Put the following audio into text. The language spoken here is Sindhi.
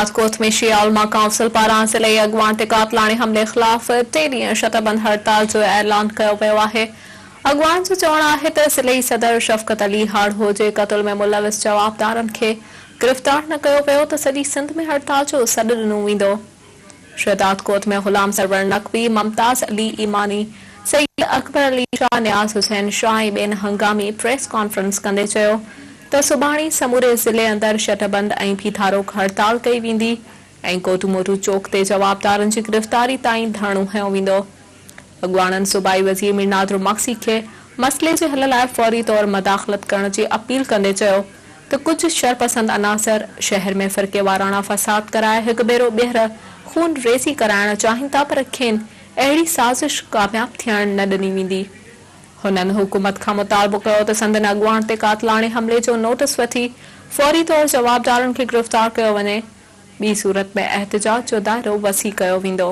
شهدادڪوٽ ۾ شيعه علماء ڪائونسل پاران ضلعي اڳواڻ تي قاتلاڻي حملي خلاف ٽي ڏينهن شٽربند هڙتال جو اعلان ڪيو ويو آهي. اڳواڻن جو چوڻ آهي ته ضلعي صدر شفقت علي هاڙهو جي قتل ۾ ملوث جوابدارن کي گرفتار نه ڪيو ويو ته سڄي سنڌ ۾ هڙتال جو سڏ ڏنو ويندو. شهدادڪوٽ ۾ غلام سرور نقوي، ممتاز علي ايماني، سيد اڪبر علي شاهه، نياز حسين شاهه ۽ ٻين هنگامي پريس ڪانفرنس ڪندي چيو ته سڀاڻي سموري ضلعي اندر شٽربند ۽ ڦيٿا روڪ هڙتال ڪئي ويندي ۽ ڪوٽو موٽو چوڪ تي جوابدارن جي گرفتاري تائين ڌرڻو هنيو ويندو. اڳواڻن صوبائي وزير مير نادر مگسي کي مسئلي جي حل لاء فوري طور مداخلت ڪرڻ جي اپيل ڪندي چيو ته ڪجهه شرپسند عناصر شهر ۾ فرقيواراڻا فساد ڪرائي هڪ ڀيرو ٻيهر خون ريزي ڪرائڻ چاهين ٿا پر کين اهڙي سازش ڪامياب ٿيڻ نه ڏني ويندي. هنن حڪومت کان مطالبو ڪيو ته سندن اڳواڻ تي قاتلاڻي حملي جو نوٽس وٺي فوري طور جوابدارن کي گرفتار ڪيو وڃي ٻي صورت ۾ احتجاج جو دائرو وسيع ڪيو ويندو.